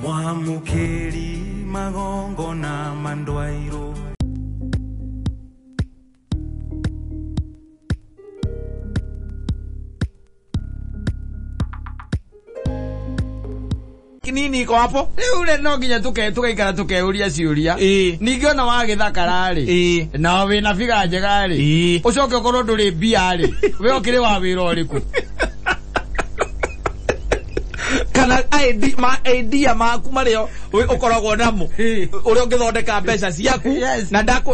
Mwamukeri magongo na mandwairo. Nini iko hapo? Rĩu rĩ no nginya tũgaikara tũkeuria ciũria. Ningĩ ona wagĩthakara rĩ, na wĩna biga njega rĩ, ũcoke ũkorwo ndũrĩ mbia rĩ, we ũkĩrĩ wa wĩra ũrĩkũ? Kana idea maku marĩa ũkoragwo namo ũrĩa ũngĩthondeka mbeca ciaku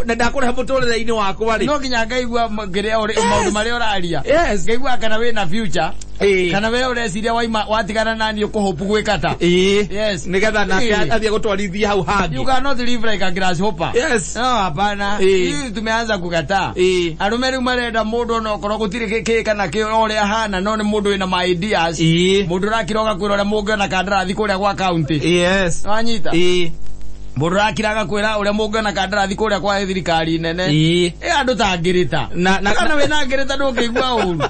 na ndakũrehe mũtũrĩre-inĩ wakwa rĩ. No nginya ngaigua kĩrĩa maũndũ marĩa ũraria. Ngaigua kana wĩna future. Kana we ũreciria waima watigana nani ũkũhopu gwĩka ta. Yes. Nĩgetha nake athiĩ gũtwarithia hau hangĩ. You cannot live like a grasshopper. Yes. No, hapana. Hii tumeanza kukataa. Arũme rĩu marenda mũndũ ona okorwo gũtirĩ kĩ kana kĩ ũrĩa ahana, no nĩ mũndũ wĩna ma ideas. Mũndũ ũrakira ũgakwĩra ũrĩa mũngĩona kandarathi kũrĩa gwa county. Yes. Wanyita? Mũndũ ũrakira agakwĩra ũrĩa mũngĩona kandarathi kũrĩa kwa thirikari nene. Andũ ta ngĩrĩta. Kana wĩna ngĩrĩta ndũngĩigua ũru.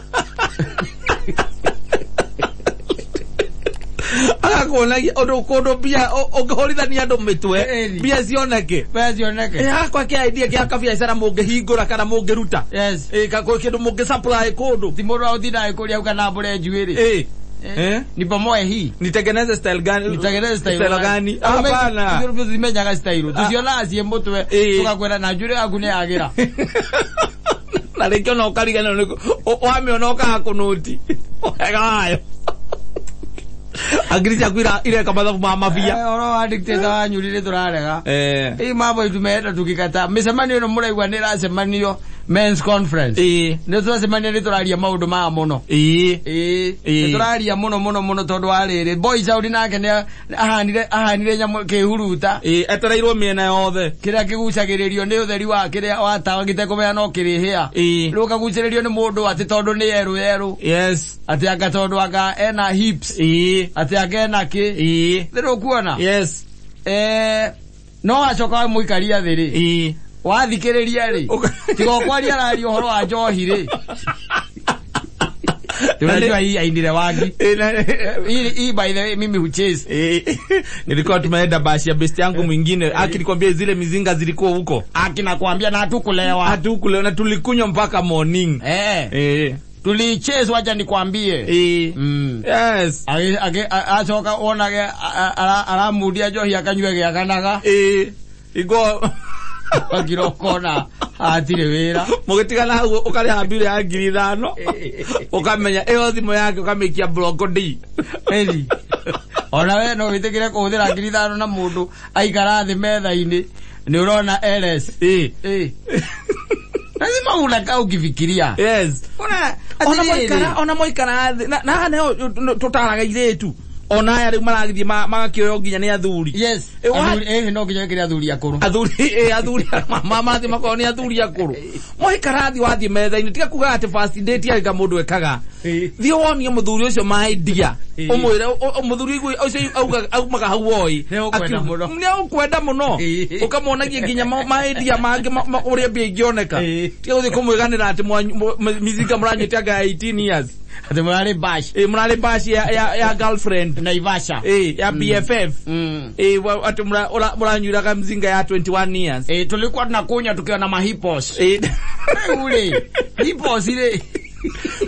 Agakuonagia ũndũ kũndũ mbia ũngĩhũrithania andũ mĩtwe mbia cioneke. Mbia cioneke. Hakwa kĩa idea kĩa kabiacara mũngĩhingũra kana mũngĩruta. Yes. Kĩndũ mũngĩ supply kũndũ. Ti mũndũ wa gũtinda agĩkũria kana mbũre njuĩrĩ. Nibomoe hii. Nitengeneze style gani? Nitengeneze style gani? Hapana. Tuzimenyaga style. Tucionaga ciĩ mũtwe tugakwĩra na njuĩrĩ yaku nĩ yagĩra. Na rĩngĩ ona ũkariganĩrwo wamĩona ũkaga kũnũti. Wega wayo. Angiri ciaku ireka mathabu ma mabia. Oro wa dictator wanyu rĩrĩ tũrarega. Hii mambo tumeenda tukikataa. Mĩcemanio ĩno mũraigua nĩ ĩracemanio men's conference. Nĩ tũracemania nĩ tũraria maũndũ maya mũno. Nĩ tũraria mũno mũno mũno tondũ wa rĩrĩ. Boy Saudi nake nĩ ahanire nyamũ kĩhuruta. Etereirwo mĩena yothe. Kĩrĩa kĩgucagĩrĩrio nĩ ũtheri wa kĩrĩa wa tawa gĩtekũmenya no kĩrĩhĩa. Rĩu ũkagucĩrĩrio nĩ mũndũ atĩ tondũ nĩ yerũ yerũ. Yes. Atĩ anga tondũ anga ena hips. Atĩ anga ena kĩ. Rĩu ũkuona? Yes. No wacoka wamũikaria thĩ rĩ. Wathikĩrĩria rĩ. Tiga ũkwaria araria ũhoro wa njohi rĩ. Unajua hii ainire wangi. Hii by the way mimi huchase. Nilikuwa tumeenda bashi ya best yangu mwingine. Aki nikwambia zile mizinga zilikuwa huko. Aki nakwambia na hatukulewa. Hatukulewa na tulikunywa mpaka morning. Tulichase wacha nikwambie. Yes. Acoka onage aramundia njohi akanyue gĩakanaga. Igo Wakirokona hatirĩ wĩra. Mũgĩtigana hau ũkarĩha mbirũ ya 5,000. Ũkamenya ĩyo thimũ yake ũkamĩikia block D. Ĩni. Ona we no wĩtĩkĩre kũhũthĩra 5,000 na mũndũ aikara thĩ metha-inĩ nĩ ũrona LS. Lazima unakaa ukifikiria. Yes. Ona moikara thĩ na haha nĩho tũtaraga airĩtu. Ona aya rĩu maragĩthiĩ magakĩoywo nginya nĩ athuri. Yes. No nginya wĩkĩre athuri akũrũ. Athuri mamathiĩ makorwo nĩ athuri akũrũ. Moikara thĩ wathiĩ metha-inĩ tiga kuga atĩ first date anga mũndũ ekaga. Thiĩ wonie mũthuri ũcio ma idea. Ũmwĩre mũthuri ũcio aumaga hau oi. Nĩ ũkwenda mũno. Ũkamuonagia nginya ma idea mangĩ ũrĩa mbia ingĩoneka. Tiga gũthiĩ kũmwĩganĩra atĩ mizinga mũranyuĩte anga ya 18 years. Ati murari bash. Murari bash ya girlfriend. Naivasha. Ya BFF. Ati muranyuiraga mzinga ya 21 years. Tulikuwa tunakunywa tukiwa na mahipos. Ule. Hipos ile.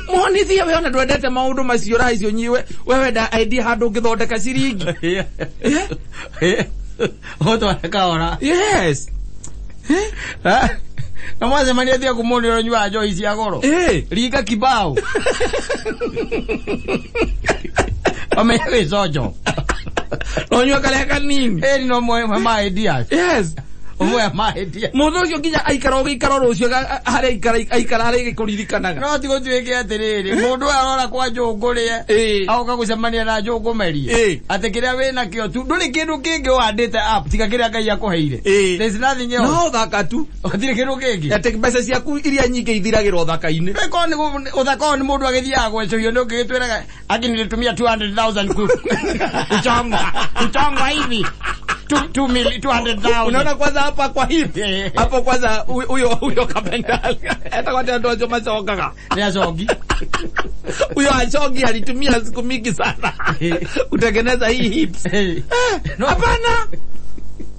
Mwonithie we ona ndwendete maundu macio raha icio nyiwe. Wewe nda idea handu ũngĩthondeka ciringi. Ũtware kahora. Yes. Na mwacemania thia kũmũnĩra ũnyuaga njohi cia goro. Rika kibao. Wamenye gĩconjo. No ũnyue karĩa kanini. No mwe ma ideas. Yes. Ũmwe ma ideas. Mũndũ ũcio nginya aikara ũgĩikara rũciũ harĩa aikara harĩa gĩkũririkanaga. No ti gũtuĩke atĩrĩrĩ, mũndũ ũyũ arora kwa njũngũ rĩe, agoka gũcemania na njũngũ merie. Atĩ kĩrĩa wĩnakĩo tu, ndũrĩ kĩndũ kĩngĩ ũhandĩte up tiga kĩrĩa Ngai akũheire. There's nothing else. No ũthaka tu. Gũtirĩ kĩndũ kĩngĩ. Atĩ mbeca ciaku iria nyingĩ ithiragĩra ũthaka-inĩ. Korwo nĩ ũthaka ũyũ nĩ mũndũ agĩthiaga gwecũhio nĩ ũngĩgĩtwĩraga aki nilitumia 200,000 kuchongwa hivi. 200,000. Unaona kwanza hapa kwa hivi. Hapo kwanza huyo huyo kapenda. Hata kwa ndio ndio machokaga. Ni acogi. Huyo Achogi alitumia siku mingi sana kutengeneza hii hips. Hapana.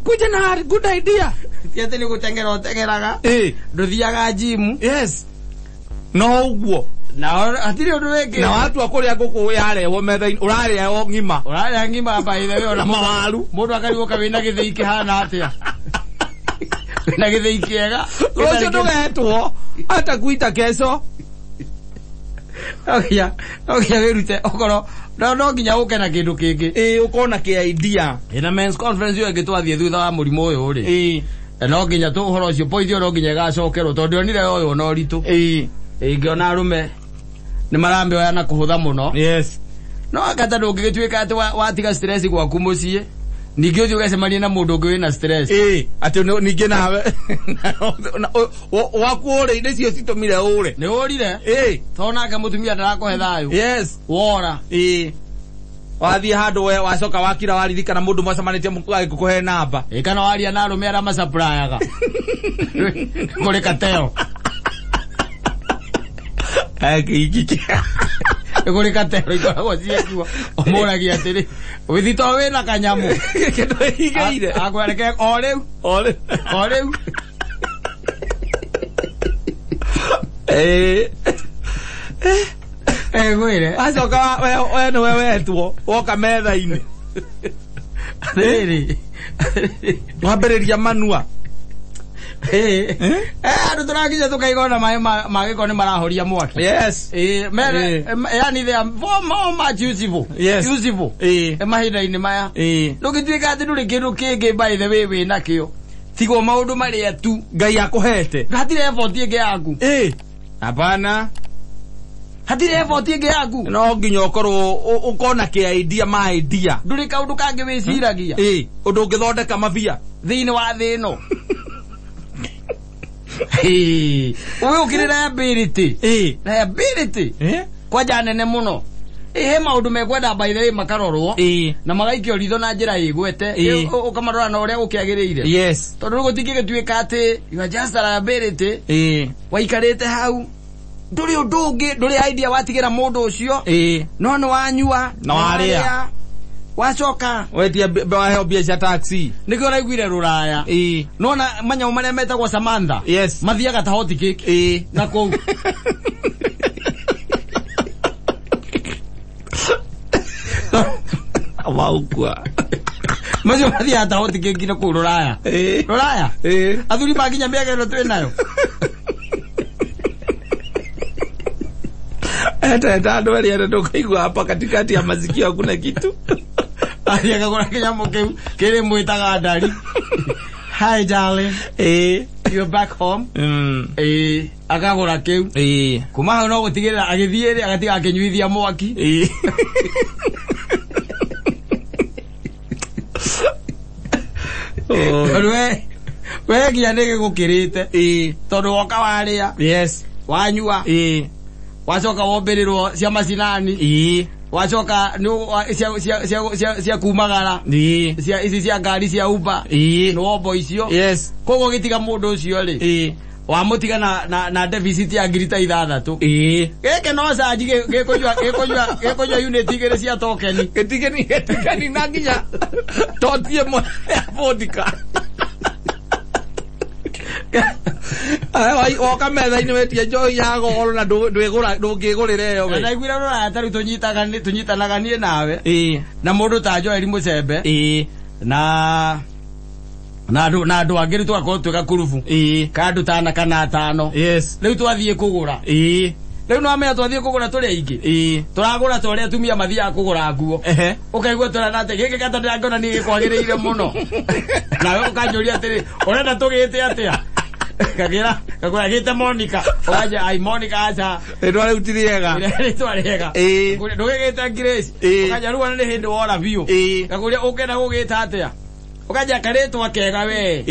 Kuja na good idea. Ti atĩ nĩ gũteng'era ũteng'eraga. Ndũthiaga gym. Yes. No ũguo. Na hatirĩ ũndũ wĩkĩte. Na watu akũrĩa ngũkũ yarehwo metha-inĩ, ũrarĩa o ng'ima. Ũrarĩa ng'ima by the way, ona mawaru. Mũndũ akarigwo wĩna gĩthĩi kĩhana atĩa. Wĩna gĩthĩi kĩega. Rũciũ ndũgetwo hata kuita kesho. No nginya wĩrute okorwo no nginya ũke na kĩndũ kĩngĩ. Ũkorwo na kĩ idea. Ĩna men's conference ĩyo ĩngĩ twathiĩ thutha wa mũrimũ ũyũ rĩ. No nginya tũ ũhoro ũcio point ĩyo no nginya ĩgacokerwo tondũ ndionire ũyũ na ũritũ. Ingĩona arũme nĩ maramĩoya na kũhũtha mũno. Yes. No akata ndũngĩgĩtuĩka atĩ watiga stress gwaku mũciĩ ningĩ ũthiĩ ũgacemanie na mũndũ ũngĩ wĩna stress. Atĩ ningĩ nawe waku ũrĩ nĩcio citũmire ũre. Nĩ ũrire? Tondũ nake mũtumia ndarakũhe thayũ. Yes. Wora. Wathiĩ handũ we wacoka wakira waririkana mũndũ mwacemanĩtie agĩkũhe namba. Kana waria na arũme arĩa macaprayaga. Kũrĩ kateo. Kũrĩ kateo ikoragwo ciekuo. Ũmũragia atĩrĩ, wĩthito wĩna kanyamũ. Kĩndũ ĩhingĩire. Akwereke o rĩu. O rĩu. O rĩu. Ngwĩre. Wacoka we nĩwe wetwo woka metha-inĩ. Atĩrĩrĩ. Wambĩrĩria manua. Andũ tũrakinya tũkaiga ona maĩ ma gĩko nĩ marahoria mwaki. Yes. Yani they are more much useful. Yes. Useful. Mahinda-inĩ maya. Ndũngĩtuĩka atĩ ndũrĩ kĩndũ kĩngĩ by the way wĩnakĩo. Tigwo maũndũ marĩa tu Ngai akũhete. Hatirĩ effort ĩngĩ yaku. Hapana. Hatirĩ effort ĩngĩ yaku. No nginya ũkorwo ũkona kĩ idea ma idea. Ndũrĩ kaũndũ kangĩ wĩciragia. Ũndũ ũngĩthondeka mabia thĩinĩ wa thĩ ĩno. Ũyũ ũkĩrĩ liability. Liability. Kwanja nene mũno. He maũndũ mekwenda by the way makarorwo. Na magaikio ritho na njĩra ĩgwete. Ũkamarora na ũrĩa gũkĩagĩrĩire. Yes. Tondũ rĩu gũtingĩgĩtuĩka atĩ you are just a liability. Waikarĩte hau. Ndũrĩ ũndũ ũngĩ, ndũrĩ idea watigĩra mũndũ ũcio. No nĩ wanyua. Na warĩa. Wacoka. Wetia waheo mbia cia taxi. Nĩkĩo ũraiguire rũraya. Nona manyamũ marĩa metagwo Samantha. Yes. Mathiaga ta hot cake. Na kũu. Waukua. Macio mathiaga ta hot cake na kũu rũraya. Rũraya. Athuri makinya mĩaka ĩno twĩ nayo. Eta andũ erĩ ere ndũkaigua hapa katikati ya masikio hakuna kitu. Athiĩ akagũra kĩnyamũ kĩu kĩrĩ mwĩtaga ndari. Hi darling. You're back home. Akagũra kĩu. Kuma hau no gũtigĩrĩra agĩthiĩ rĩ agatiga akĩnyuithia mwaki. Tondũ we nginya nĩ gĩgũkĩrĩte. Tondũ woka warĩa. Yes. Wanyua. Wacoka wombĩrĩrwo cia macinani. Wacoka cia kumagara. Cia ici cia ngari cia Uber. Nĩ wombo icio. Yes. Koguo ũgĩtiga mũndũ ũcio rĩ. Wamũtiga na deficit ya ngiri ta 6. Gĩkĩ no canji gĩkũnyua unit 2 cia tokeni. Gĩtigani na nginya toti ĩmwe ya vodka. Woka metha-inĩ wetia njohi ya goro na ndũngĩgũrĩra ĩyo we. Ndaiguire rũraya ta rĩu tũnyitanaga niĩ nawe. Na mũndũ ta Joel Mũcembe. Na andũ angĩ rĩu tũgakorwo twĩ gakurubu. Ka andũ ta 4 kana 5. Yes. Rĩu twathiĩ kũgũra. Rĩu no amenya twathiĩ kũgũra tũrĩ aingĩ. Tũragũra ta ũrĩa atumia mathiaga kũgũra nguo. Ũkaigua tũrana atĩ gĩkĩ gata ndĩrangĩona nĩ gĩkwagĩrĩire mũno. Nawe ũkanjũria atĩrĩ, ũrenda tũgĩte atĩa? Kagira kakura gite Monica. Ũkanja ai Monica aca. Rĩtwa rĩu ti rĩega. Rĩtwa rĩega. Ndũgĩgĩte Grace. Ũkanja rĩu ona nĩ hĩndĩ wora biũ. Kakũria ũkenda gũgĩta atĩa? Ũkanja karĩtwa kega we.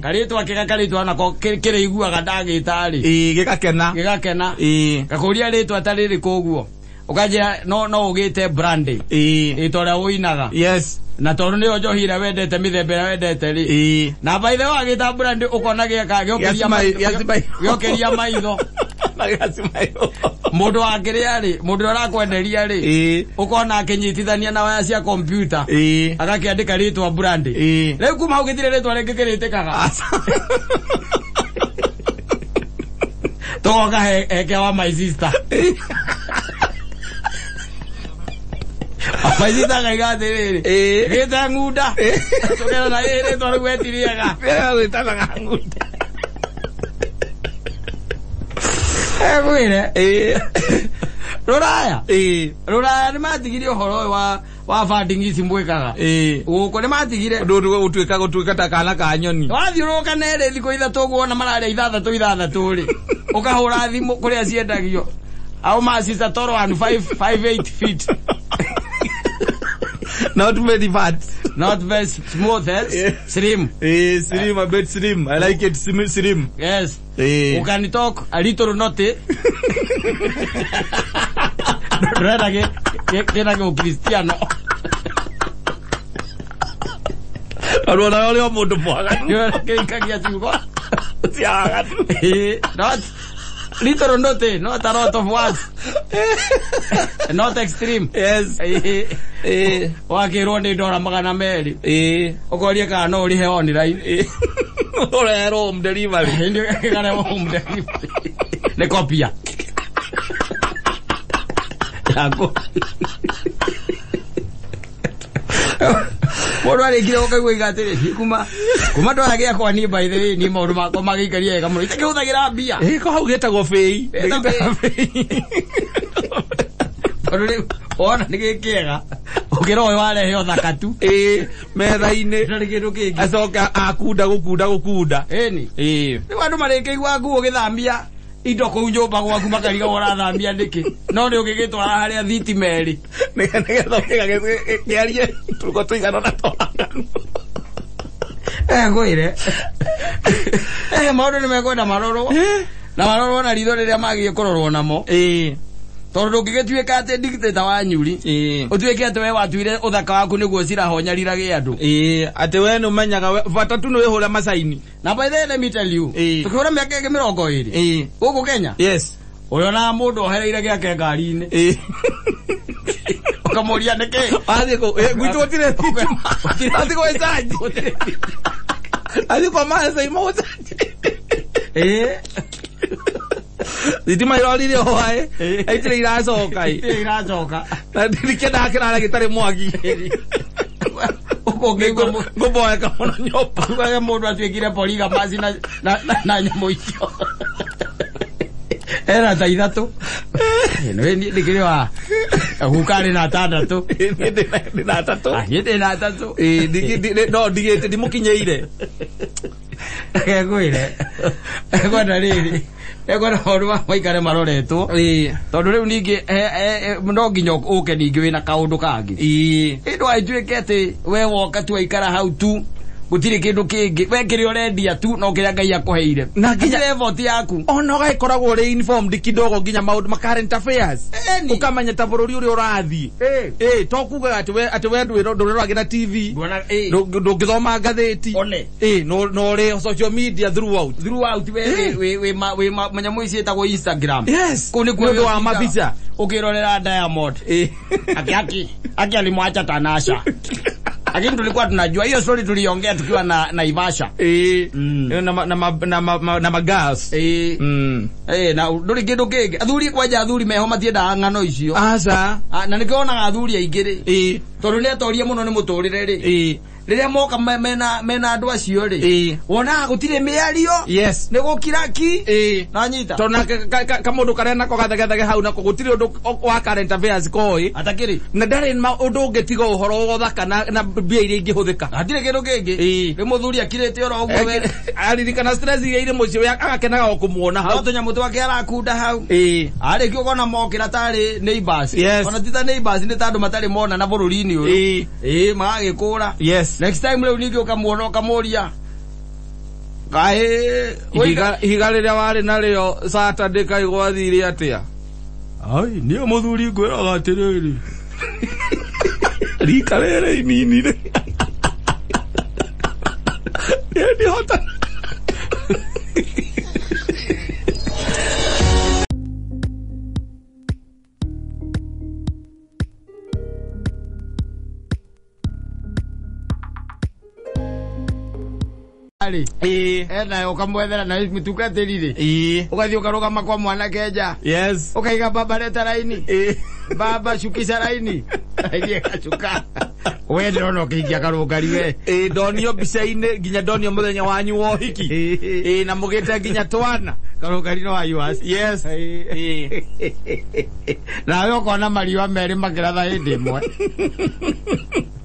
Karĩtwa kega karĩtwa nako kĩrĩiguaga ndagĩta rĩ. Gĩgakena. Gĩgakena. Kakũria rĩtwa ta rĩrĩ koguo. Ũkanjĩra no ũgĩte Brandy. Rĩtwa rĩa ũinaga. Yes. Na tondũ nĩyo njohi ĩrĩa wendete mĩthemba ĩrĩa wendete rĩ. Na by the way agĩta Brandy ũkona gĩeka gĩokĩria maitho. Mundu wakiria ri mundu arakwenderia ri ukona akinyitithania na waya cia computer agakiandika ritwa brand riu kuma hau gitire ritwa ringi kiritikaga toka heke wa my sister my sister gaiga atiriri gita ngunda tukera na ritwa riu etiriega witanaga ngunda Egwire ruraya ruraya ni matigire uhoro wa funding ici mwikaga guku ni matigire ndu gutuika gutuika ta kana ka nyoni wathiuruka nere thiku ithatu guona mararia ithathatu ithathatu ri ukahura thimu kuria ciendagio au ma sister toro 1558 feet not very fat not very smooth eh? Slim slim a bit slim. I like it slim. Yes. You can talk a little naughty. Reda ke na ke Cristiano. Arona ole mundu mwaganu. Ke ikagia ciugo. Ciaganu. Not little naughty, not a lot of words. Not extreme. Yes. Wakirwo ni ndora 200. Ukorie kana no urihe online. Urerwo home delivery. Ndio kana home delivery. Ni kopia. Yako. Mũndũ arĩkire ũkaigua iga atĩrĩ kuma ndwara gĩakwa niĩ by the way niĩ maũndũ makwa magĩikaria wega mũno itakĩhũthagĩra mbia ko hau gĩtagwo bĩi tondũ rĩu wona nĩ gĩkĩega ũkĩra ũyũ warehe ũthaka tu metha-inĩ ndarĩ kĩndũ kĩngĩ acoka akunda gũkunda gũkunda ĩni rĩu andũ marĩkĩigua nguo ũgĩthambia indo kũu nyũmba gwaku makarigagwo ũrathambia nĩkĩ no nĩ ũgĩgĩtwara harĩa thitima ĩrĩ nĩgetha kĩarie tuko tũigana na twaganu ngwĩre maũndũ nĩ mekwenda marorwo na marorwo na ritho rĩrĩa magĩrĩire kũrorwo namo tondũ ndũngĩgĩtuĩka atĩ dictator wa Nyuri ũtuĩke atĩ we watuire ũthaka waku nĩguo cirahonyarirage andũ atĩ we nĩ ũmenyaga bata tu nĩ wĩhũre macaini na by the way let me tell you tukĩhũra mĩaka ĩngĩ 20 gũkũ Kenya yes ũrĩonaga mũndũ ohereire gĩake ngari-inĩ ũkamũria nĩkĩ athiĩ kũ gwitũ gũtirĩ thitima athiĩ gwĩcanji athiĩ kwa macai magũcanji thitima irorire hwaĩ itirĩ iracoka iracoka na ndikĩendaga kĩrara gĩtarĩ mwaki ngũboeka mũno nyũmba ugaga mũndũ atuĩkire polygamous na nyamũ icio era ta ithatũ niĩ ndĩkĩrĩ wa guka arĩ na atandatũ ndĩ na atatũ niĩ ndĩ na atatũ no ndigĩte ndimũkinyĩire ngwĩre ekwenda rĩrĩ ekwenda maũndũ ma maikare maroretwo tondũ rĩu ningĩ no nginya ũke ningĩ wĩna kaũndũ kangĩ ndũgagĩtuĩke atĩ we woka tu waikara hau tu gũtirĩ kĩndũ kĩngĩ we kĩrĩa ũrendia tu no kĩrĩa Ngai akũheire na nginya effort yaku ona ũgagĩkoragwo ũrĩ informed kidogo nginya maũndũ ma current affairs ũkamenya ta bũrũri ũrĩa ũrathiĩ to kugaga atĩ we ndũroragĩra TV ndũngĩthoma ngathĩti no ũrĩ social media throughout wĩ manyamũ ici ĩtagwo Instagram yes kũu nĩkuo nĩ ũndũ wa mabica ũkĩrorera Diamond aki alimwacha Tanasha lakini tulikuwa tunajua hiyo story tuliongea tukiwa na Naivasha na magas na nduri kindu kingi athuri kwanja athuri meho matiendaga ng'ano icio aca na nikionaga athuri aingĩ rĩ tondu ni atorie muno ni muturire rĩ rĩrĩa moka mena andũ acio rĩ wonaga gũtirĩ mĩario yes nĩ gũkira ki na nyita tondũ kamũndũ karĩa nako gathegethege hau nako gũtirĩ ũndũ wa current affairs koĩ atakĩrĩ na ndarĩ ũndũ ũngĩ tiga ũhoro wa ũthaka na mbia iria ingĩhũthĩka hatirĩ kĩndũ kĩngĩ rĩ mũthuri akirĩte oro ũguo we aririkana stress iria irĩ mũciĩ agakenaga o kũmuona hau no tũnyamũ twake arakunda hau arĩkia ũkona mokĩra tarĩ neighbors ona ti ta neighbors nĩ ta andũ matarĩ mona na bũrũri-inĩ ũyũ magagĩkũra yes next time rĩu ningĩ ũkamuona ũkamũria kaĩ ihiga rĩrĩa warĩ narĩo Saturday kaĩ gwathire atĩa ai niĩ mũthuri ngwĩraga atĩrĩrĩ rika rĩrĩ inini rĩ ndihota. rĩ Ĩĩ. ena ũkamwethera na mũtungatĩri rĩ Ĩĩ. ũgathiĩ ũkarũgama kwa mwanake nja Yes. ũkaiga baba leta raini Ĩĩ. baba shukisha raini raini ĩgacuka we ndĩrona ũkĩhikia karũngari we Ĩĩ ndonio mbica-inĩ nginya ndonio mũthenya wanyu wa ũhiki. Ĩĩ na mũgĩte nginya twana. karũngari no wa Yes. Ĩĩ. nawe ũkona mariũa merĩ makĩratha hĩndĩ ĩmwe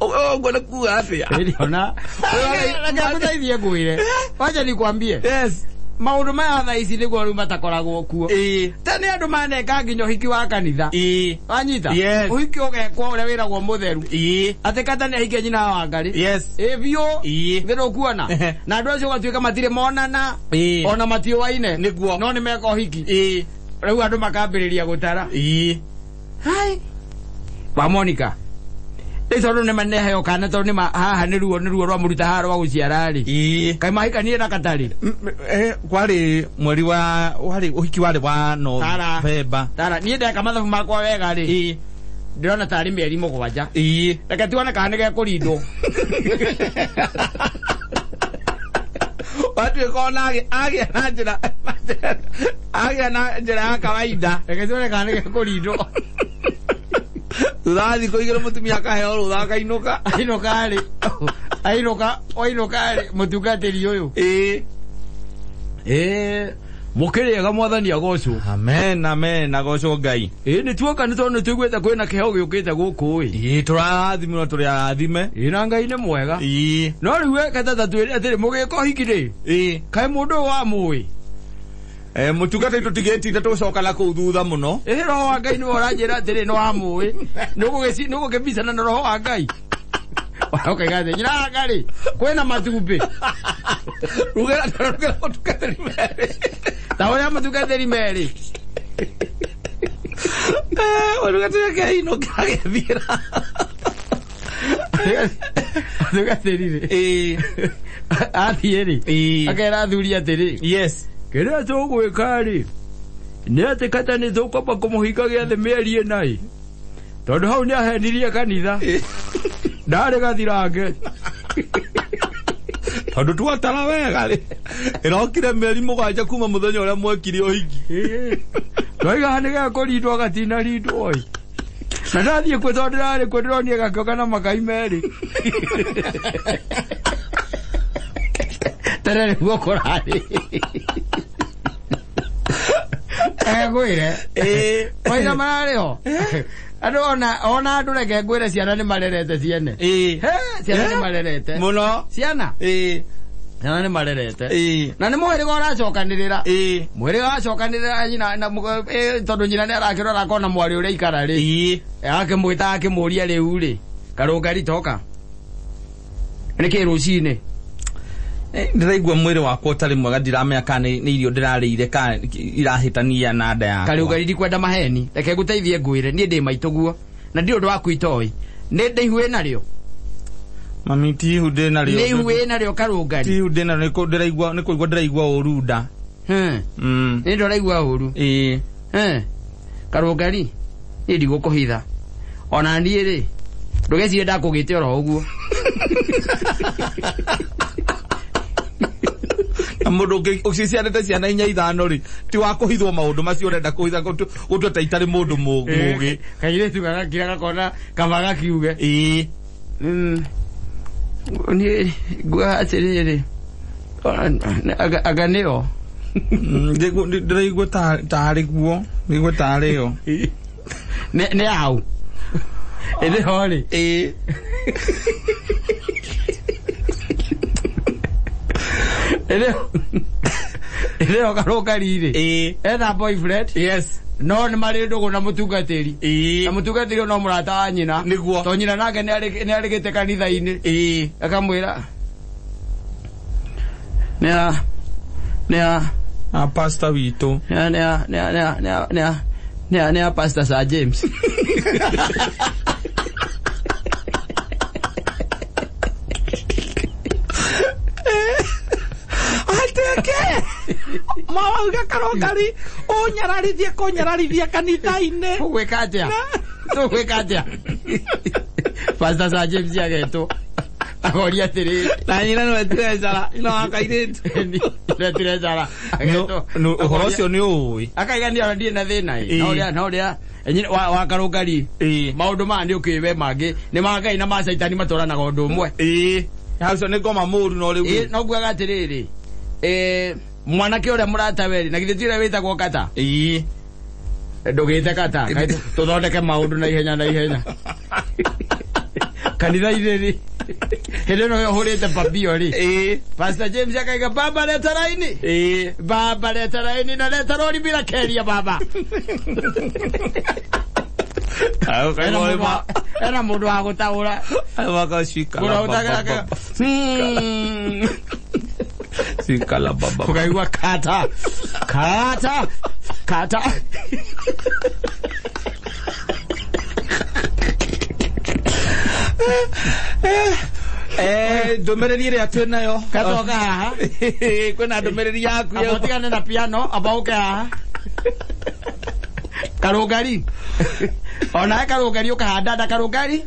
Ũguo nĩ kuga atĩa? Ĩrĩona reke ngũteithie ngwĩre wacha nikwambie Yes. maũndũ maya thaa ici nĩguo rĩu matakoragwo kuo Ĩĩ. tene andũ maneka nginya ũhiki wa kanitha Ĩĩ. wanyita Yes. ũhiki ũgekwo ũrĩa wĩragwo mũtheru Ĩĩ. atĩ kata nĩ ahikia nyina wa Wangari Yes. ĩ biũ Ĩĩ. thĩ ndũkuona na andũ acio ũgatuĩka matirĩ monana Ĩĩ. ona matiũaine Nĩguo. no nĩ meka ũhiki Ĩĩ. rĩu andũ makambĩrĩria gũtara Ĩĩ. hai wa Monica rĩu tondũ nĩ maneheo kana tondũ nĩ haha nĩ ruo nĩ ruo rwa mũruta haha rwa gũciara rĩ Ĩĩ. kaĩ mahikanie na katarĩ Kwarĩ mweri wa warĩ ũhiki warĩ wa Tara. Novemba. tara niĩ ndeka mathabu makwa wega rĩ Ĩĩ. ndĩrona tarĩ mĩeri mũgwanja Ĩĩ. reke tuone kana nĩ gekũrindwo Watuĩka ona agĩa na njĩra agĩa na njĩra ya kawaida. Reke tuone kana nĩ gekũrindwo Thutha wa thikũ igĩrĩ mũtumia akaheo rũtha akainũka. ainũka rĩ ainũka wainũka rĩ mũtungatĩri ũyũ Ĩĩ. ĩĩ mũkĩrĩega mwathani agocwo Amen, amen, agocwo Ngai. ĩĩ nĩ tuoka nĩ tondũ nĩ tũiguĩte kwĩna kĩheo gĩũkĩte gũkũ ĩ Ĩĩ tũrarathimirwo tũrĩ arathime. ĩĩ na Ngai nĩ mwega Ĩĩ. no rĩu weke tata twĩre atĩrĩ mũgĩka ũhiki rĩ Ĩĩ. kaĩ mũndũ ũyũ wamũĩ Mũtungatĩri tũtigĩtinda tũgũcoka na kũu thutha mũno. ĩhĩ roho wa Ngai nĩwe ũranjĩra atĩrĩ nĩ wamũĩ nĩ ũgũkĩbicana na roho wa Ngai ũkaiga atĩ nyina wa Ngai kwĩna matumbĩ Rugĩra rugĩra mũtungatĩri merĩ. ta ũrĩa mũtungatĩri merĩ Mũtungatĩri akĩinũka agĩthiĩra. Mũtungatĩri rĩ Ĩĩ. athiĩ rĩ Ĩĩ. akera athuri atĩrĩ Yes. kĩrĩa tũgwĩka rĩ nĩ atĩ kata nĩ tũkwamba kũmũhinga gĩathĩ mĩeri ĩna ĩ tondũ hau nĩ ahenirie kanitha ndarĩ gathirange Tondũ twatara wega rĩ ĩrokire mĩeri mũgwanja kuma mũthenya ũrĩa mwekire ũhiki. twaiga nĩ gekũrindwo gatinarindwo ĩ na ndathiĩ kuo tondũ ndĩrarĩ kuo ndĩronire gakĩoka na makai merĩ tene nĩguo kũrarĩ ngwĩre Ĩĩ. maitha mararĩ ho andũ ona andũ reke ngwĩre ciana nĩ marerete ciene Ĩĩ. He, ciana nĩ marerete Mũno. ciana Ĩĩ. ciana nĩ marerete Ĩĩ. na nĩ mũhĩrĩga ũracokanĩrĩra Ĩĩ. mũhĩrĩga wacokanĩrĩra nyina na tondũ nyina nĩ arakĩrora akona mwarĩ ũrĩa ikara rĩ Ĩĩ. akĩmwĩta akĩmũria rĩu rĩ karũngari toka nĩkĩ rũcinĩ Ndĩraigua mwĩrĩ wakwa ũtarĩ mwega ndiramenya kana nĩ irio ndĩrarĩire kana irahĩtania na nda yakwa. karũngari ndikwenda maheni reke ngũteithie ngwĩre niĩ ndĩ maitũ guo na ndirĩ ũndũ waku itoĩ nĩ ndĩ ihu ĩnarĩo Mami ti ihu ndĩ narĩo. nĩ ihu ĩnarĩo karũngari Ti ihu ndĩ narĩo nĩ ndĩraigua nĩ kũigua ndĩraigua ũru nda. Nĩ ndĩraigua ũru Ĩĩ. Karũngari niĩ ndigũkũhitha ona niĩ rĩ ndũgecirie ndakũgĩte oro ũguo Na mũndũ ũciarĩte ciana inya ithano rĩ ti wa kũhithwo maũndũ macio ũrenda kũhitha gũtua ta itarĩ mũndũ mũgĩ. Kairĩtu gagakira gakona kaba gakiuge Ĩĩ. Niĩ nguaga atĩrĩrĩ anga nĩo Ndĩraigua tarĩ guo ndĩraigua tarĩ yo. Nĩ hau ĩndĩ ho rĩ Ĩĩ. Ĩndĩ ho karũngari rĩ Ĩĩ. ena boyfriend Yes. no nĩ marĩ ndũgũ na mũtungatĩri Ĩĩ. na mũtungatĩri no mũrata wa nyina Nĩguo. to nyina nake nĩ arĩgĩte kanitha-inĩ Ĩĩ. akamwĩra nĩ nĩ A pastor witũ. nĩ nĩ nĩ nĩ nĩ nĩ nĩ pastor Sir James. Ateke. Mawauga karũngari ũnyararithie kũnyararithia kanitha-inĩ. Tũgwĩka atĩa? Tũgwĩka atĩa? Pastor Sir James agetwo. Akoria atĩrĩrĩ. Na nyina nĩwe treasurer, nyina wa kairĩtu. Nĩwe treasurer. Ũhoro ũcio nĩ ũĩ. Akaiga niĩ ona ndirĩ na thĩna ĩ. Na ũrĩa na ũrĩa wa karũngari. Maũndũ maya nĩ ũkĩwe mangĩ nĩ ma Ngai na ma Caitani matwaranaga ũndũ ũmwe. Hau ũcio nĩ ngoma mũru no rĩu. No nguaga atĩrĩrĩ. Mwanake ũrĩa mũratawe rĩ, na githĩ ti ũrĩa wĩtagwo Kata? Ndũgĩte Kata. Tũthondeke maũndũ na ihenya na ihenya. Kanitha-inĩ rĩ, hĩndĩ ĩno ũhũrĩte pambio rĩ. Pastor James akaiga baba leta raini. Baba leta raini na leta rori bila keria baba. Ena mũndũ wa gũtaũra. Sikala baba. Ukaigua kata. Kata. Kata. Ndũmĩrĩri ĩrĩa twĩ nayo. Katoka haha. Kwĩna ndũmĩrĩri yaku. Amba ũtigane na piano, amba ũke haha. Karũngari. Onawe karũngari ũkahanda nda karũngari.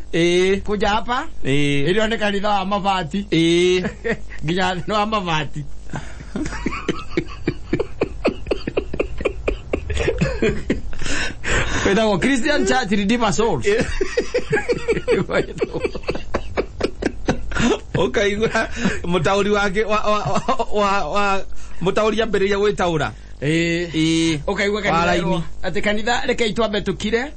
Kuja hapa. Ĩrĩa nĩ kanitha wa mabati. Nginya thĩ wa mabati. Wĩtagwo Christian Church Redeemer Souls. Ũkaigua mũtaũri wake wa mũtaũri ambĩrĩria gwĩtaũra. Ũkaigua kanitha atĩ kanitha rekei twambe tũkire.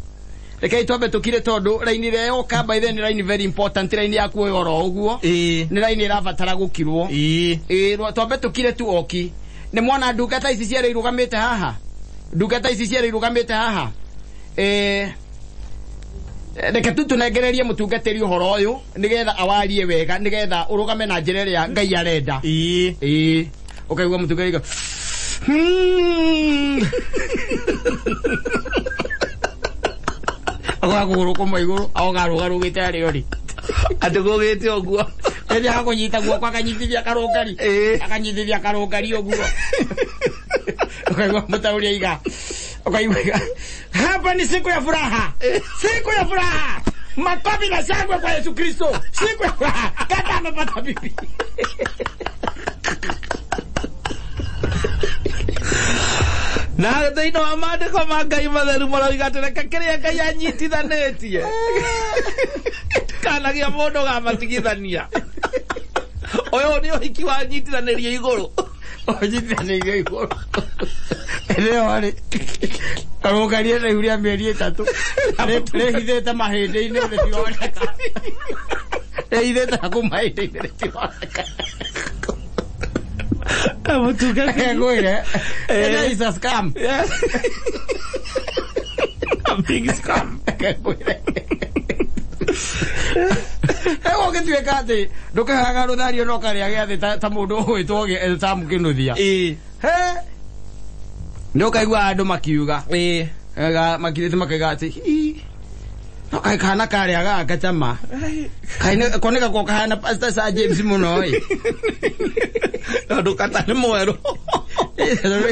Rekei twambe tũkire tondũ raini ĩrĩa yoka by then raini very important raini ya kuoywo oro ũguo. Nĩ raini ĩrabatara gũkirwo. Twambe tũkire tu oki. Nĩ mwana ndungata ici cierĩ irũgamĩte haha. Ndungata ici cierĩ irũgamĩte haha. Reke tu tũnengererie mũtungatĩri ũhoro ũyũ nĩgetha awarie wega nĩgetha ũrũgame na njĩra ĩrĩa Ngai arenda. Ũkaigua mũtungatĩri agoka kũgũrũ kũmwe igũrũ agokarũgarũgĩte harĩa ũrĩ. Atĩ gũgĩte ũguo. Rĩrĩa akũnyita guoko akanyitithia karũngari. Akanyitithia karũngari ũguo. Ũkaigua mũtaũri aiga. Ũkaigua hapa ni siku ya furaha. Siku ya furaha. Makofi na shangwe kwa Yesu Kristo. Siku ya furaha. Kata amepata bibi. Na thĩinĩ wa maandĩko ma Ngai matheru maroiga atĩ reke kĩrĩa Ngai anyitithanĩtie ndikanagia mũndũ ũgamatigithania. Ũyũ nĩ ũhiki wanyitithanĩrio igũrũ. Ũnyitithanĩirio igũrũ. Ĩrĩo rĩ karũngari ena ihu rĩa mĩeri 3 rĩhithĩte mahĩndĩ-inĩ rĩtironeka. Rĩhithĩte nakũu mahĩndĩ-inĩ rĩtironeka. Ngwĩre, it is a scam. A big scam. Ngwĩre. Ũgĩtuĩka atĩ ndũkĩheaga rũthario no karĩa gĩathĩ ta mũndũ ũgwĩtwo Sam Kĩnuthia. Nĩ ũkaigua andũ makiuga. Makirĩte makaiga atĩ no kaĩ kana karĩa gaka cama. Koneka ko kahana Pastor Sir James mũno ĩ. Tondũ Kata nĩ mwerũ.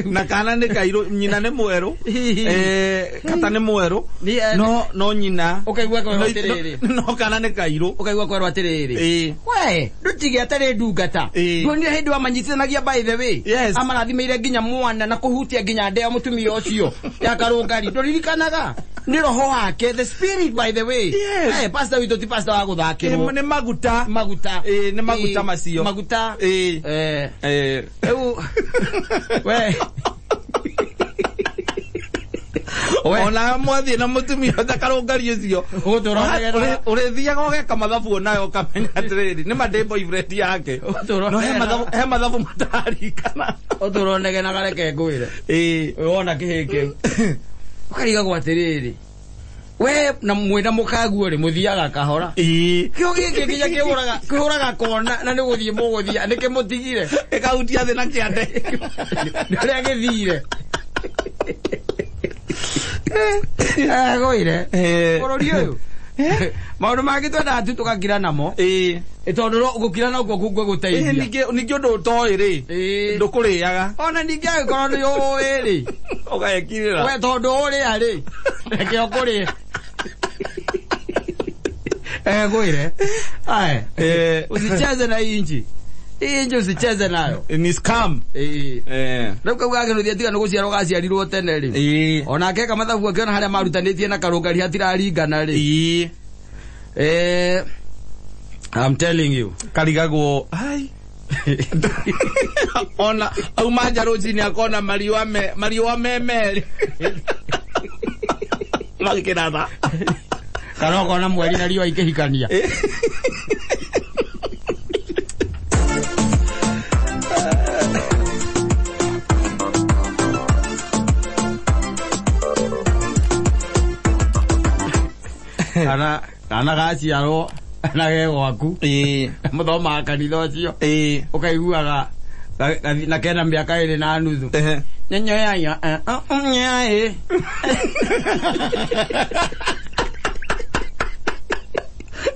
Na kana nĩ kairũ, nyina nĩ mwerũ. Kata nĩ mwerũ. No nyina. Ũkaigua kwĩrwo atĩrĩrĩ. No kana nĩ kairũ. Ũkaigua kwĩrwo atĩrĩrĩ. We, ndũtige atarĩ ndungata. Nduonire hĩndĩ wamanyitithanagia by the way. Amarathimĩire nginya mwana na kũhutia nginya ndeo mũtumia ũcio ya karũngari. Ndũririkanaga? Nĩ roho wake, the spirit by the way. Pastor witũ ti pastor wa gũthakĩrwo. Nĩ maguta. Maguta. Nĩ maguta macio. Maguta. Rĩu we Ona mwathiĩ na mũtumia ta karũngari ũcio. Ũrĩthiaga ũgeka mathabu onayo ũkamenya atĩrĩrĩ nĩ ma ndĩ boyfriend yake. No he mathabu matararikana. Ũtũronegenaga reke ngwĩre. Wona kĩhĩ kĩu. Ũkarigagwo atĩrĩrĩ. We na mwĩna mũkaguo rĩ mũthiaga kahora. Kĩo gĩkĩ nginya kĩhũraga kona na nĩ gũthiĩ mũgũthiĩ nĩkĩ mũtigire. Gĩkahutia thĩ na kĩande. Nĩ ũrĩa gĩthire. Ngwĩre. Bũrũri ũyũ. Maũndũ mangĩ twendaga tu tũgakira namo. Tondũ gũkira nokuo gũgũteithia. Ningĩ ũndũ ũtoĩ rĩ ndũkũrĩaga. Ona ningĩ angĩkorwo nĩ ũĩ rĩ ũgekirĩra. We tondũ ũrĩa rĩ reke ũkũrĩe. Ngwire. Aya. Usicheze na hii nchi. Hii nchi usicheze nayo. Ni scam. Rĩu kau gakĩnũthia tiga nĩ gũciarwo gaciarirwo tene rĩ. Onake kamathabu akĩona harĩa marutanĩtie na karũngari hatiraringana rĩ. I'm telling you. Karigagwo. Ai. Ona auma nja rũcinĩ akona mariũa me merĩ. Magĩkĩratha. Kana ũkona mweri na riũa ikĩhikania. Kana gaciarwo na ge gwaku. Mũthomaga kanitha ũcio. Ũkaiguaga na kena mĩaka ĩrĩ na nuthu. Nyenyoya nyae.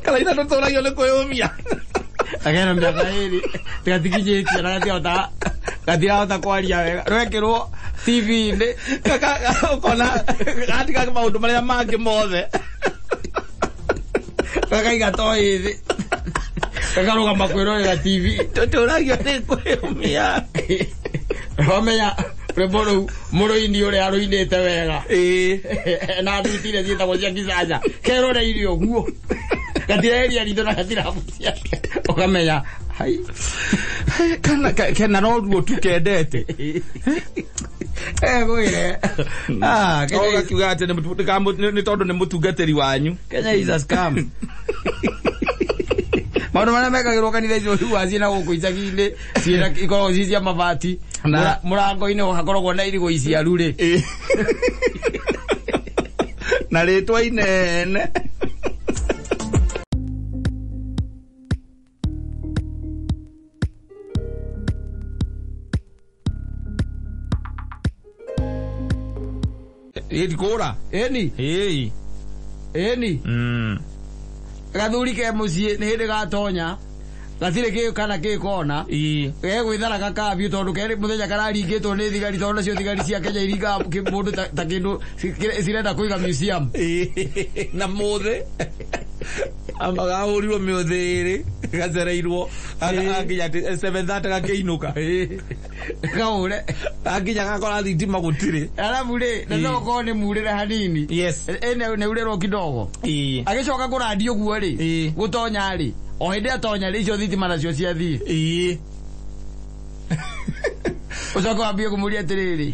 Karaina tũtũragio nĩ kwĩyũmia. Akena mĩaka ĩrĩ gatikinyĩtie na gatirahota kwaria wega. Rwekĩrwo TV-inĩ. Ũkona gatiga maũndũ marĩa mangĩ mothe. Gakaiga toĩ thĩ. Gakarũgama kwĩrorera TV. Tũtũragio nĩ kwĩyũmia. Wamenya rwĩmbo rũu mũrũini ũrĩa arũinĩte wega. Na ndutire ciĩtagwo cia kicaca. Keroreire ũguo. Gatireria ritho na gatirabucia. Ũkamenya hai. Kana kena no ruo tu kendete. Ngwire. Kenya kiuga atĩ nĩ tondũ nĩ mũtungatĩri wanyu. Kenya is a scam. Maũndũ marĩa mekagĩrwo kanitha icio ũiguaga ciĩna gũkũ icagi-inĩ, ciĩna ikoragwo ci cia mabati. Mũrango-inĩ hakoragwo na irigũ iciaru rĩ. Na rĩtwa inene. Ĩndikũra. Ĩni. Ĩni. Gathuri ke mũciĩ nĩ hĩndĩ gatonya. Gatirĩ kĩ kana kĩ kona. Gegwĩthara gakambio tondũ kerĩ mũthenya kararingĩtwo nĩ thigari tondũ nacio thigari cia Kenya iringaga mũndũ ta kĩndũ cirenda kũiga museum. Na mũthĩ agahũrirwo mĩũthĩ ĩrĩ gacereirwo gakinya 7:30 gakĩinũka. Kahũre. Gakinya gakora thitima gũtirĩ. Arabu rĩ na no ũkorwo nĩ murĩre hanini. Yes. Nĩ urĩrwo kidogo. Agĩcoka kũrandio ũguo rĩ gũtonya rĩ o hĩndĩ atonya rĩ icio thitima nacio ciathiĩ. Ũcoke wambie kũmũria atĩrĩrĩ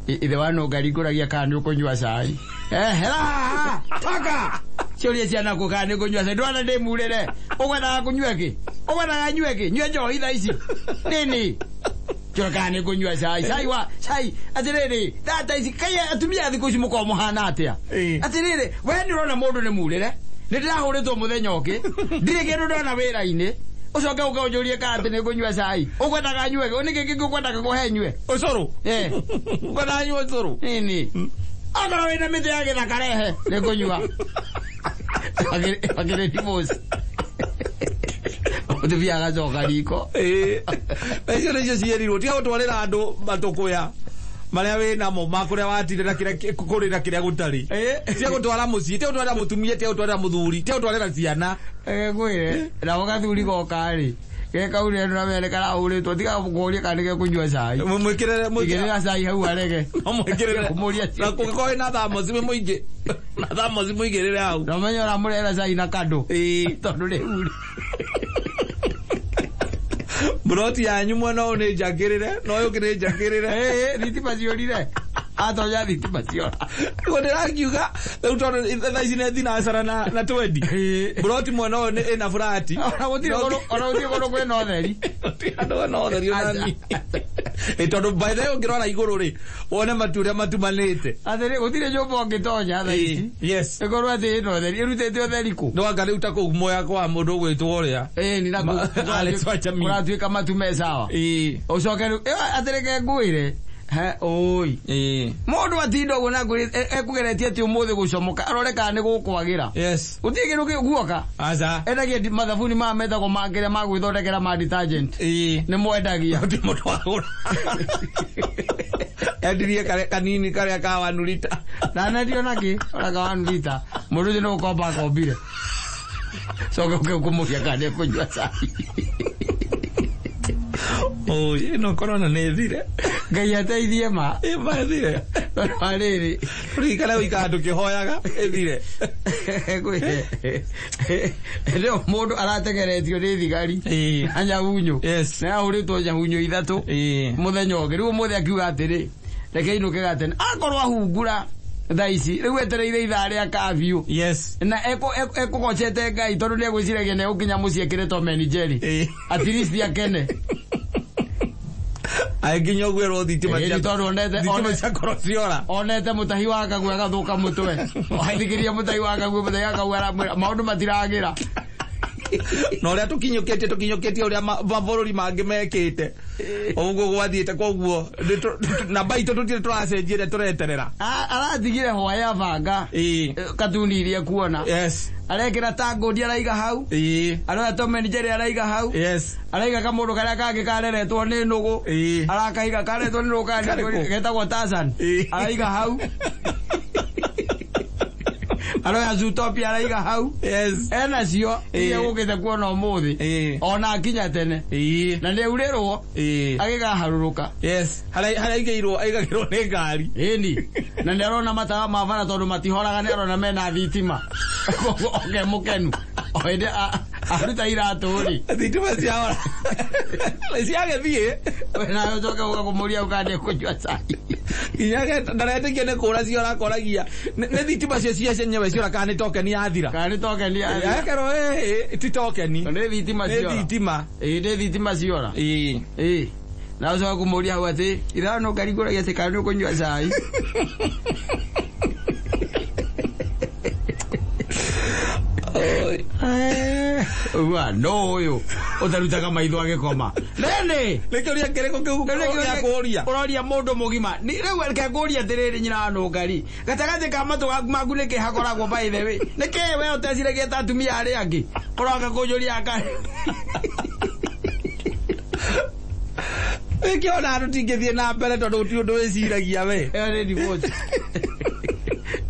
ithe wa nũngari ngũragia kana nĩ ũkũnyua cai. Hera toka. Ciũria ciana kũ kana nĩ ũkũnyua cai. Ndwona ndĩ murĩre. Ũkwendaga kũnyua kĩ? Ũkwendaga nyue kĩ? Nyue njohi thaa ici. Nini? Njũĩ kana nĩ ũkũnyua cai. Cai wa cai. Atĩrĩrĩ thaa ici kai atumia a thikũ ici mũkoragwo mũhana atĩa? Atĩrĩrĩ we nĩ ũrona mũndũ nĩ murĩre. Nĩ ndĩrahũrĩtwo mũthenya ũngĩ. Ndirĩ kĩndũ ndona wĩra-inĩ. Ũcoke ũke ũnjũrie kana atĩ nĩ ngũnyua cai. Ũkwendaga nyue kĩ? Nĩkĩ kĩngĩ ũkwendaga kũhe nyue? Ũcũrũ. Ũkwendaga nyue ũcũrũ? Nini? Okorwo wĩna mĩtĩ ya gĩthaka rehe nĩ ngũnyua. Akĩrĩ divorce. Mũtumia agacoka riko. Na icio nĩcio ciĩrirwo tiga gũtwarĩra andũ matũkũya marĩa wĩnamo ma kũrĩa watinde na kĩrĩa kũrĩ na kĩrĩa gũtarĩ. Tiga gũtwara mũciĩ, tiga gũtwarĩra mũtumia, tiga gũtwarĩra mũthuri, tiga gũtwarĩra ciana. Ngwĩre nako gathuri goka rĩ gekaurĩra na mere karahũrĩtwo tiga kũria kana nĩgekũnyua cai. Mwĩkĩrĩre Igĩrĩra cai hau arege. No mwĩkĩrĩre. Kũmũria Na kũngĩkorwo wĩna thamosi mũingĩ. Na thamosi mũigĩrĩre hau. Na ũmenye ũramũrehera cai na kandũ. Tondũ rĩu rĩ. Mburoti yanyu mwena ũyũ nĩ njakĩrĩre na ũyũ ũngĩ nĩ njakĩrĩre. Thitima ciũrire. Atonya thitima ciora. Nĩguo ndĩrakiuga rĩu tondũ thaa ici nĩ thinacara na 20. Mburoti mwena ũyũ nĩ ĩna burati. Ona gũtirĩ kũndũ kwĩna ũtheri. Gũtirĩ handũ kwĩna ũtheri ona nini. Tondũ by the way ũngĩrora igũrũ rĩ wone matu ũrĩa matumanĩte. Atĩrĩ gũtirĩ nyũmba ũngĩtonya thaa ici. Yes. Ĩkorwo atĩ ĩna ũtheri ĩrutĩte ũtheri kũ? No anga rĩu ta kũu Mwea kwa mũndũ ũgwĩtwo ũrĩa. Nĩ na Alex wa Jamii. Kũratuĩka matu me sawa. Ũcoke rĩu atĩrĩ ke ngwĩre. Oi. Mũndũ atinda ũguo na ngwĩre ekũgeretie atĩ ũmũthĩ gũcomoka arore kana nĩ gũkwagĩra. Yes. Gũtirĩ kĩndũ kĩguoka. Aca. Endagia mathabuni maya metagwo ma kĩrĩa ma gwĩthondekera ma detergent. Nĩ mwendagia. Gũtirĩ mũndũ wagũra. Endirie karĩa kanini karĩa ka 1 lita. Na endio nakĩ? Ona ka 1 lita. Mũndũ ũcio nĩ gũkomba akombire. Coke ũke kũmũria kana nĩekũnyua cai. Oi, ĩno corona nĩ ĩthire. Ngai ateithie ma. Ĩ ma ĩthire. Tondũ wa rĩrĩ. Tũrikare gũikara tũkĩhoyaga ĩthire. Rĩu mũndũ arategeretio nĩ thigari na nyahunyũ. Yes. Na ahũrĩtwo nyahunyũ ithatũ mũthenya ũngĩ. Rĩu ũmũthĩ akiuga atĩrĩ, reke inũke gatene. Akorwo ahungura thaa ici, rĩu etereire ithaa rĩa curfew. Yes. Na ekũgocete Ngai tondũ nĩegwĩciragia nĩegũkinya mũciĩ ekĩre Tom and Jerry. At least akene. Agĩkinya ũguo erwo thitima Ĩĩ, tondũ onete thitima ciakorwo ciora. Onete mũtahi wa Kagwe agathuka mũtwe. Athikĩria mũtahi wa Kagwe, mũtahi wa Kagwe aramwĩra maũndũ matiragĩra. Na ũrĩa tũkinyũkĩtie ũrĩa mabũrũri mangĩ mekĩte. Ũguo gwathiĩte koguo namba itũ tũtirĩ tũracenjia ĩrĩa tũreterera. Aratigire hwa ya banga. Katuni iria kuona. Yes. Arekĩra tangũndi araiga hau. Aroya Tom and Jerry araiga hau. Yes. Araiga kamũndũ karĩa kangĩ kareretwo nĩ nũgũ. Arakaiga kareretwo nĩ nũgũ getagwo Tarzan. Araiga hau. Aroya Zootopia araiga hau. Yes. Ena cio iria gũkĩte kuona ũmũthĩ. Ona akinya tene. Na nĩaurĩrwo. Agĩkaharũrũka. Yes. Harĩa aigĩirwo aigagĩrwo nĩ ngari. Ĩni. Na nĩarona matawa ma bara tondũ matihoraga nĩarona mena thitima. Koguo oke mũkenu. O hĩndĩ aruta iratũ rĩ. Thitima ciahora. Ciagĩthiĩ. We nawe ũcoke ũka kũmũria ũkana nĩekũnyua cai. Nginya ndaretĩkia nĩ kũra ciora akoragia. Nĩ thitima cio cia cienyewe ciora kana nĩ tokeni yathira. Kana nĩ tokeni yathira. Akerwo ti tokeni. Nĩ thitima ciora. Nĩ thitima. Ĩĩ nĩ thitima ciora. Ĩĩ. Na ũcoke kũmũria hau atĩ ithano ngarigũragia atĩ kana nĩ ũkũnyua cai. Uga no ũyũ ũtarutaga maitho agĩkoma. Nene. Nĩ kĩũria kĩrĩkũ kĩu gĩa kũũria? Ũroria mũndũ mũgima. Rĩu reke ngũrie atĩrĩrĩ nyina wa Nũngari. Gatagatĩ ka matũ maku nĩkĩ hakoragwo by the way? Nĩkĩ we ũteciragia ta atumia arĩa angĩ? Ũroka kũnjũria aka. Nĩkĩo ona tũtingĩthiĩ na mbere tondũ gũtirĩ ũndũ wĩciragia we. Ĩyo nĩ divorce.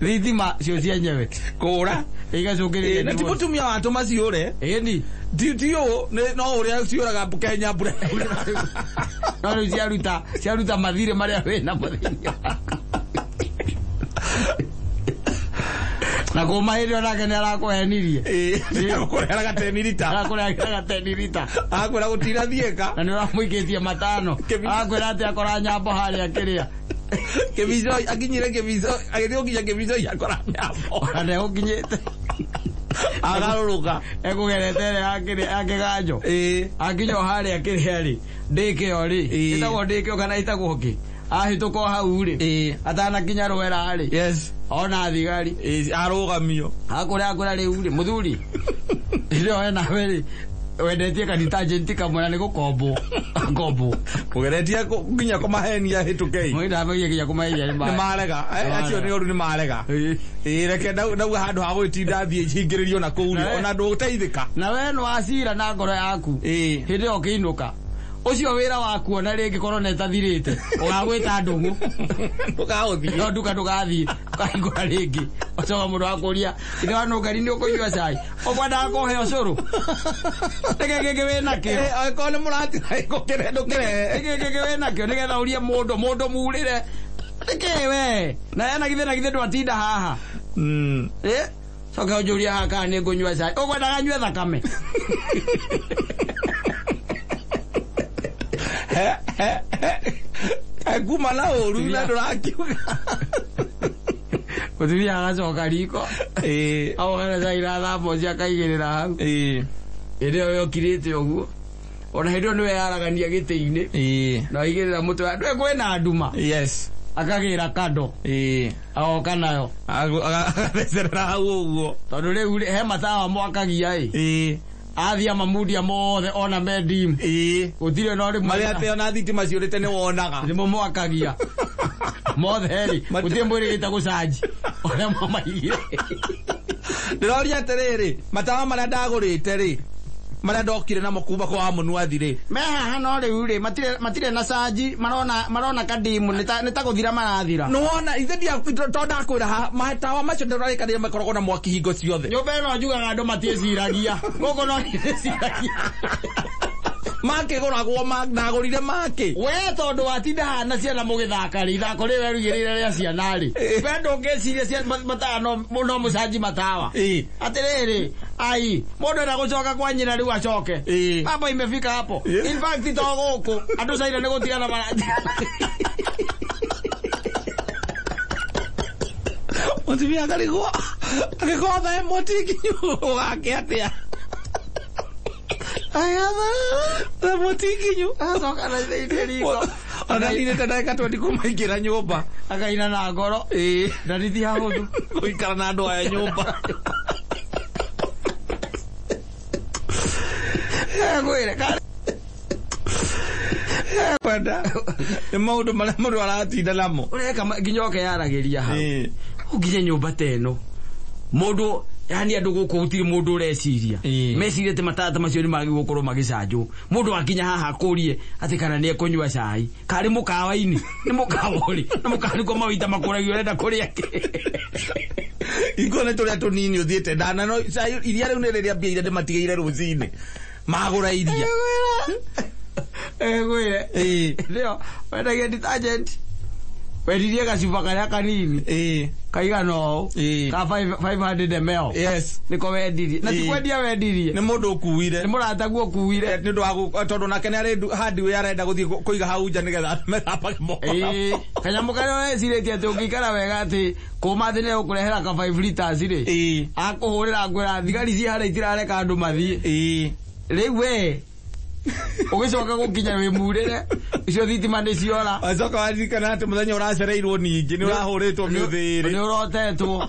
Thitima cio cienyewe. Kũra. Igacũngĩrĩria Na ti mũtumia watũma ciũre. Ĩni. Ti ũũ no ũrĩa ciũraga Kenya mbura. No rĩu ciaruta mathirĩ marĩa wĩnamo thĩinĩ waku. Na kuma hĩndĩ ĩyo nake nĩarakũhenirie. Nĩarakũrehera 10 lita. Arakũrehera 10 lita. Akwĩra gũtinathiĩka. Na nĩũramũikĩtie matano. Akwĩra atĩ akora nyambo harĩa kĩrĩa. Kĩbico akinyire kĩbico agĩthiĩ gũkinya kĩbico akora nyambo. Ona ndegũkinyĩte. Agarũrũka. Ekũgerete ĩrĩa ya kĩganjo. Akinya o harĩa kĩrĩa rĩ, ndĩkĩo rĩ, ĩtagwo ndĩkĩo kana ĩtagwo kĩ? Ahĩtũka o hau rĩ, atanakinya rwera rĩ. Yes. Ona thigari. Arũgamio. Akwĩra rĩu rĩ, mũthuri. Rĩo we nawe rĩ, wendetie ka detergent kamwe na nĩ gũkombwo. Ngombo. Ũgeretie nginya kũmahenia hĩtũkei. Mũndũ nginya kũmahenia nĩ marega. Acio nĩ ũru nĩ marega. Ĩĩ reke ndauga handũ ha gwĩtinda thiĩ hingĩrĩrio na kũu rĩ, ona ndũgũteithĩka. Na we nĩ wacira na ngoro yaku. Hĩndĩ ĩyo ũkĩinũka. Ũcio wĩra waku ona rĩngĩ korwo ĩtathirĩte ũgagwĩta ndũng'ũ. Ndũkaũthiĩ. No nduka ndũgathiĩ ũkahingũra rĩngĩ. Ũcoka mũndũ akũria ithe wa Nũngari nĩ ũkũnyua cai. Ũkwendaga kũhe ũcũrũ. Nĩkĩ kĩngĩ wĩnakĩo? Angĩkorwo nĩ mũratira gũkĩre ndũkĩrehe. Nĩkĩ kĩngĩ wĩnakĩo nĩgetha ũrie mũndũ murĩre. Nĩkĩ we? Na ena githĩ ndwatinda haha. Coka ũnjũrie haha kana nĩ ngũnyua cai. Ũkwendaga nyue thakame. Kuma na ũru na ndũrakiuga. Mũtumia agacoka riko. Agokana cai na thamboci akaigĩrĩra hau. Hĩndĩ ĩyo yokirĩte ũguo. Ona hĩndĩ ĩyo nĩwe yaragania gĩtĩ-inĩ. Na aigĩrĩra mũtwe. Ndũĩ kwĩna nduma. Yes. Akagĩra kando. Agoka nayo. Agathecerera hau ũguo. Tondũ rĩu he matawa mwakagia ĩ. Athia mamundia mothe ona mendim. Gũtirĩ na rĩmwe. Marĩa atĩ ona thitima ciũrĩte nĩ wonaga. Nĩmo mwakagia. Mothe rĩ, gũtirĩ mwĩrĩgĩte gũcanji. Ũrĩa mamaigire. Ndĩroria atĩrĩrĩ, matawa marĩa ndagũrĩte rĩ, Marĩa ndokire namo kuma kwa mũnuathi rĩ. Me haha no rĩu rĩ matirĩ na canji, marona kadimu nĩ ta gũthira marathira. Nĩwona ithe ndia to ndakwĩra matawa macio ndĩrarĩkanĩria makoragwo na mwaki hingo ciothe. Nyũmba ĩno njugaga andũ matiĩciragia. Gũkũ no ndĩciragia. Makĩgũragwo ndagũrire makĩ. We tondũ watinda haha na ciana mũgĩthaka rĩ, ithako rĩrĩ werugĩrĩire rĩa ciana rĩ. We ndũngĩciria matawa no mũcanji matawa. Atĩrĩrĩ, ai, mũndũ enda gũcoka kwa nyina rĩu acoke. Mambo imefika hapo. In fact to gũkũ andũ caina nĩ gũtigana maratigana. Mũtumia akarigwo angĩkorwo thaa ĩmwe ti nginyu ũgake atĩa? Thaa ĩmwe ti nginyu. Acoka na thĩinĩ riko. Ona ninĩte ndagĩka 20 kuma ingĩra nyũmba. Akaina na ngoro. Ndarithi hahũthũ. Gũikara na andũ aya nyũmba. Ngwĩre kwenda nĩ maũndũ marĩa mũndũ aratinda namo. Ũreka nginya ũkeyaragĩria hau. Ũnginya nyũmba ta ĩno. Mũndũ yani andũ gũkũ gũtirĩ mũndũ ũreciria. Meciria atĩ matata macio nĩ magĩrĩirwo gũkorwo magĩcanjwo. Mũndũ akinya haha akũrie atĩ kana nĩ ekũnyua cai. Karĩ mũkawa-inĩ. Nĩ mũkawa ũrĩ. Na mũkawa nĩkuo mawĩta makũragio ũrenda kũrĩa kĩ. Iko nĩ tũrĩa tũnini ũthiĩte ndana no cai iria rĩu nĩ rĩrĩa mbia iria ndĩmatigĩire rũcinĩ. Magũra iria. Ngwĩre. Nĩyo wendagia detergent. Wendirie gacuba karĩa kanini. Kaigana ũũ. Ka 500 ml. Yes. Nĩko wendirie. Na ti kwendia wendirie. Nĩ mũndũ ũkuire. Nĩ mũrataguo ũkuire. Nĩ ũndũ wa tondũ nake nĩ arĩ hardware arenda gũthiĩ kũiga hau nja nĩgetha methambage moko. Kanyamũ karĩa wecirĩtie atĩ ũngĩikara wega atĩ kũma thĩ nĩegũkũrehera ka 5 liters rĩ. Akũhũrĩra ngwĩra thigari ciĩ harĩa itirareka andũ mathiĩ. Rĩu we ũgĩcoka gũkinya wĩmurĩre icio thitima nĩ ciora. Wacoka waririkana atĩ mũthenya ũracereirwo ningĩ nĩ ũrahũrĩtwo mĩũthĩ ĩrĩ. Nĩ ũrotetwo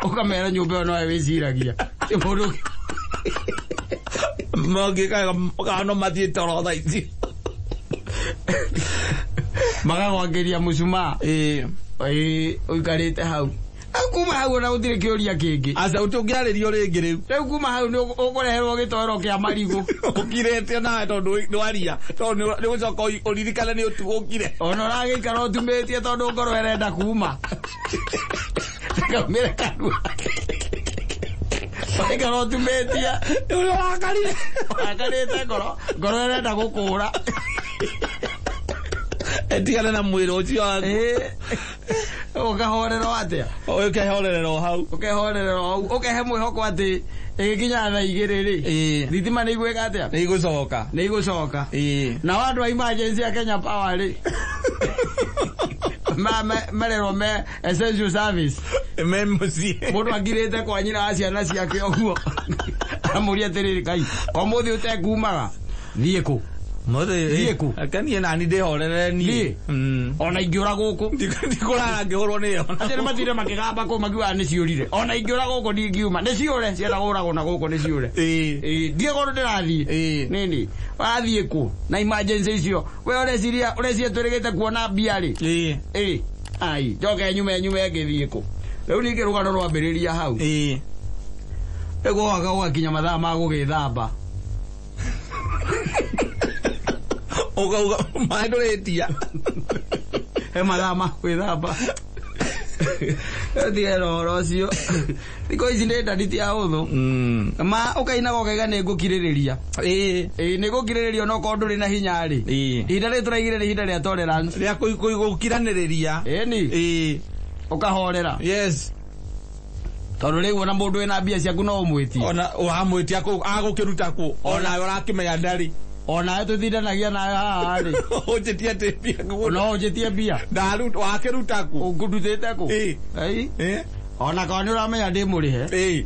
ũkamera nyũmba ĩyo nowe wĩciragia. Ti mũndũ mangĩkaga no mathiĩ toro thaa ici. Magagwakĩria mũcumaa. Ũikarĩte hau. Kuma hau ona gũtirĩ kĩũria kĩngĩ. Aca ũtũngĩarĩrio rĩngĩ rĩu. Rĩu kuma hau nĩ ũkũreherwo gĩtoero kĩa marigũ. Ũkirĩte nawe tondũ nĩwaria. Tondũ nĩ gũcoka ũririkane nĩ ũkire. Ona ũragĩikara ũtumĩtie tondũ ngoro ĩrenda kuma. Ndĩkaumĩre kanua. Ũraikara ũtumĩtie. Nĩ ũrĩa ũrakarire. Ũrakarĩte ngoro. Ngoro ĩrenda gũkũra. Etigane na mwĩrĩ ũcio waku. Ũkahorerwo atĩa? Ũkehorererwo hau. Ũkehorererwo hau. Ũkehe mwĩhoko atĩ ĩgĩkinya thaa igĩrĩ rĩ. Thitima nĩ igwĩka atĩa? Nĩ igũcoka. Nĩ igũcoka. Nao andũ a emergency a Kenya Power rĩ. Mererwo me essential service. Me mũciĩ. Mũndũ angirĩte kwa nyina wa ciana ciake ũguo. Amũria atĩrĩrĩ Ngai, ũmũthĩ ũtekumaga thiĩ kũ? Mũthĩ akanie nani ndĩhorere niĩ. Ona ingĩũra gũkũ. Ndikũrara ngĩhũrwo nĩyo. Acio nĩ matinde makĩgamba kũu makiugaga nĩ ciũrire. Ona ingĩũra gũkũ ndingiuma. Nĩ ciũre cienda kũũragwo na gũkũ nĩ ciũre. Ndiĩ kũndũ ndĩrathiĩ. Nini. Ũrathiĩ kũ? Na emergency icio. We ũreciria twĩrĩgĩte kuona mbia rĩ. Ai, njoke nyume ngĩthiĩ kũ? Rĩu ningĩ rũgano rwambĩrĩria hau. Rĩu gwoka gũgakinya mathaa ma gũgĩthamba. Ũkauga maĩ ndũrĩtia. He mathaa ma gwĩthamba. Tige na ũhoro ũcio. Thikũ ici nĩ ndari ti ahũthũ. Ma ũkainaga ũkaiga nĩ ngũkirĩrĩria. Nĩ ngũkirĩrĩria onokorwo ndũrĩ na hinya rĩ. Ihinda rĩrĩ tũraigire nĩ ihinda rĩa tolerance. Rĩa gũkiranĩrĩria. Ĩni. Ũkahorera. Yes. Tondũ rĩu ona mũndũ wĩna mbia ciaku no ũmwĩtie. Ona wamwĩtia kũ agũkĩruta kũ? Onawe ũrakĩmenya ndarĩ. Onawe tũtindanagia nawe haha rĩ. Ũnjĩtie atĩ mbia ngũgũra. No ũnjĩtie mbia. Wakĩruta kũ? Ũngũrutĩte kũ? Ona korwo nĩ ũramenya ndĩ mũrĩhe.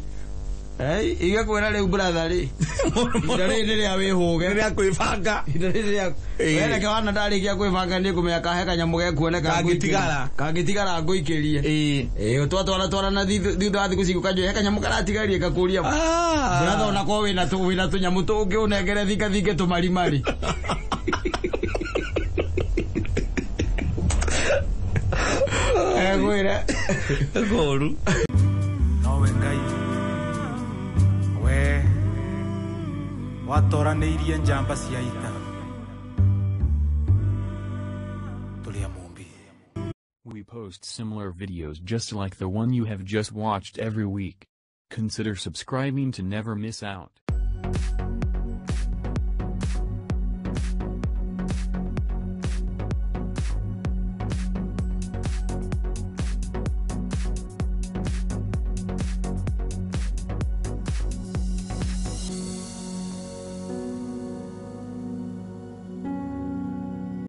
Igĩkwĩra rĩu brother rĩ. Ihinda rĩrĩ nĩ rĩa wĩhũge. Nĩ rĩa kwĩbanga. Ihinda rĩrĩ rĩa wereke wana ndarĩkia kwĩbanga nĩ ngũmenya kahe kanyamũ gekuoneka kangĩtigara. Kangĩtigara ngũikĩrie. Twatwara twarana thutha wa thikũ ciku kanjũe he kanyamũ karatigarie gakũria. Brother ona korwo wĩna tũnyamũ tũngĩ ũnengere thingathinge tũmarimari. Ngwĩre. Ngũru. Nowe Ngai. We Watoranĩirie njamba cia ita. Tũrĩ a Mũmbi. We post similar videos just like the one you have just watched every week. Consider subscribing to never miss out.